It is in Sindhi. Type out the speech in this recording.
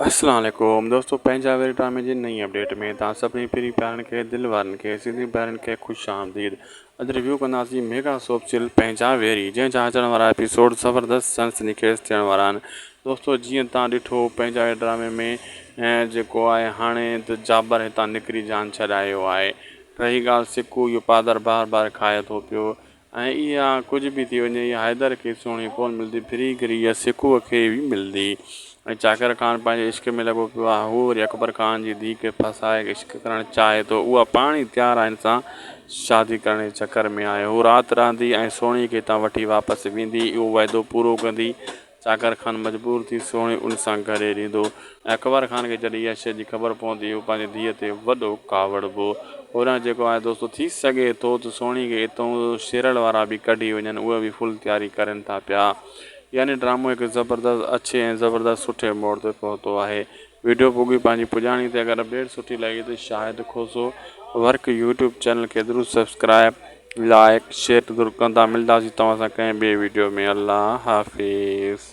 اسلام عليڪم دوستو پنهنجا وير ڊرامي جي نئين اپڊيٽ ۾ توهان سڀني پرين پيارن کي دل وارن کي سنڌي ڀائرن کي خوش آمديد اڄ ريويو ڪنداسين ميگا سوپ سيريل پنهنجا ويري جنهن جا اچڻ وارا ايپيسوڊ زبردست سنسني خيز ٿيڻ وارا آهن دوستو جيئن توهان ڏٺو پنهنجا وير ڊرامي ۾ جيڪو آهي هاڻي ته جابر هتان نڪري جان ڇڏايو آهي رهي ڳالهه سڪو اهو پادر بار بار کائي ٿو پيو ۽ اها ڪجهه به ٿي وڃي اها حيدر کي سهڻي ڪونه ملندي، ڦري گهري اها سڪوء کي ئي ملندي. ۽ چاڪر خان پنهنجي عشق ۾ لڳو پيو آهي. هو وري اڪبر خان جي ڌيء کي ڦاسائي عشق ڪرڻ چاهي ٿو. اها پاڻ ئي تيار آهي هن سان شادي ڪرڻ جي چڪر ۾ آهي. هو رات رهندي ۽ سهڻي کي هتان وٺي واپس ويندي. اهو وعدو پورو ڪندي. چاڪر خان مجبور ٿي سهڻي ان سان گهري ڏيندو ۽ اڪبر خان کي جڏهن اها شيء جي خبر پوندي هو پنهنجي ڌيء تي وڏو ڪاوڙبو. هوڏانهن جيڪو آهي دوستو ٿي سگهي ٿو ته سهڻي کي اتئون شيرل وارا به ڪڍي وڃن اهي به فل تياري ڪرين ٿا پيا يعني ڊرامو هڪ زبردست اڇي ۽ زبردست سٺي موڙ تي پهتو آهي. ويڊيو پڳي پنهنجي پڄاڻي تي اگر اپڊيٽ سٺي لڳي ته Shahid Khoso work YouTube channel کي ضرور سبسڪرائب لائڪ شيئر ضرور ڪندا ملداسين توهان سان ڪنهن ٻي ويڊيو ۾ الله حافظ.